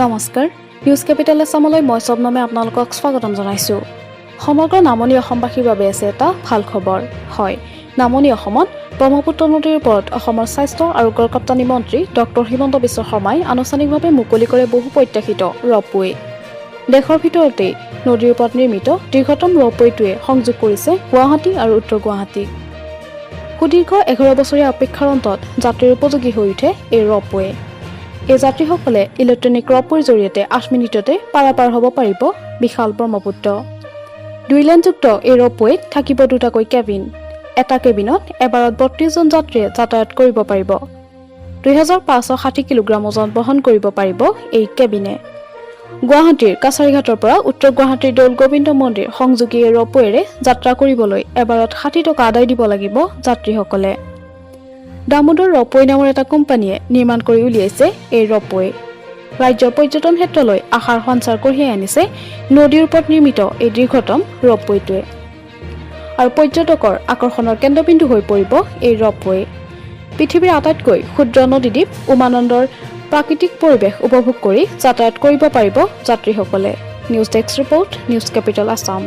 নমস্কাৰ, news capital আছামলৈ মই শবনমে আপোনালোকক স্বাগতম জনাইছোঁ। সমগ্ৰ নামনি অসমবাসীৰ বাবে আছে এটা ভাল খবৰ। হয়, নামনি অসমত ব্ৰহ্মপুত্ৰ নদীৰ ওপৰত অসমৰ স্বাস্থ্য আৰু গড়কাপ্তানি মন্ত্ৰী ডক্টৰ হিমন্ত বিশ্ব শৰ্মাই আনুষ্ঠানিকভাৱে মুকলি কৰে বহু প্ৰত্যাশিত ৰপৱে। দেশৰ ভিতৰতেই নদীৰ ওপৰত নিৰ্মিত দীৰ্ঘতম ৰপৱেটোৱে সংযোগ কৰিছে গুৱাহাটী আৰু উত্তৰ গুৱাহাটীক। সুদীৰ্ঘ 11 বছৰীয়া অপেক্ষাৰ অন্তত যাত্ৰীৰ উপযোগী হৈ উঠে এই ৰপৱে। এই যাত্ৰীসকলে ইলেক্ট্ৰনিক ৰপৱেৰ জৰিয়তে 8 মিনিটতে পাৰাপাৰ হ'ব পাৰিব বিশাল ব্ৰহ্মপুত্ৰ। দুই লেনযুক্ত এই ৰপৱেত থাকিব দুটাকৈ কেবিন। এটা কেবিনত এবাৰত 32জন যাত্ৰীয়ে যাতায়াত কৰিব পাৰিব। 2560 কিলোগ্ৰাম ওজন বহন কৰিব পাৰিব এই কেবিনে। গুৱাহাটীৰ কাছাৰীঘাটৰ পৰা উত্তৰ গুৱাহাটীৰ দৌল গোবিন্দ মন্দিৰ সংযোগী এই ৰপৱেৰে যাত্ৰা কৰিবলৈ এবাৰত 60 টকা আদায় দিব লাগিব যাত্ৰীসকলে। দামোদৰ ৰপৱে নামৰ এটা কোম্পানীয়ে নিৰ্মাণ কৰি উলিয়াইছে এই ৰপৱে। ৰাজ্যৰ পৰ্যটন ক্ষেত্ৰলৈ আশাৰ সঞ্চাৰ কঢ়িয়াই আনিছে নদীৰ ওপৰত নিৰ্মিত এই দীৰ্ঘতম ৰপৱেটোৱে আৰু পৰ্যটকৰ আকৰ্ষণৰ কেন্দ্ৰবিন্দু হৈ পৰিব এই ৰপৱে। পৃথিৱীৰ আটাইতকৈ ক্ষুদ্ৰ নদীদ্বীপ উমানন্দৰ প্ৰাকৃতিক পৰিৱেশ উপভোগ কৰি যাতায়াত কৰিব পাৰিব যাত্ৰীসকলে। News desk report, news capital Assam.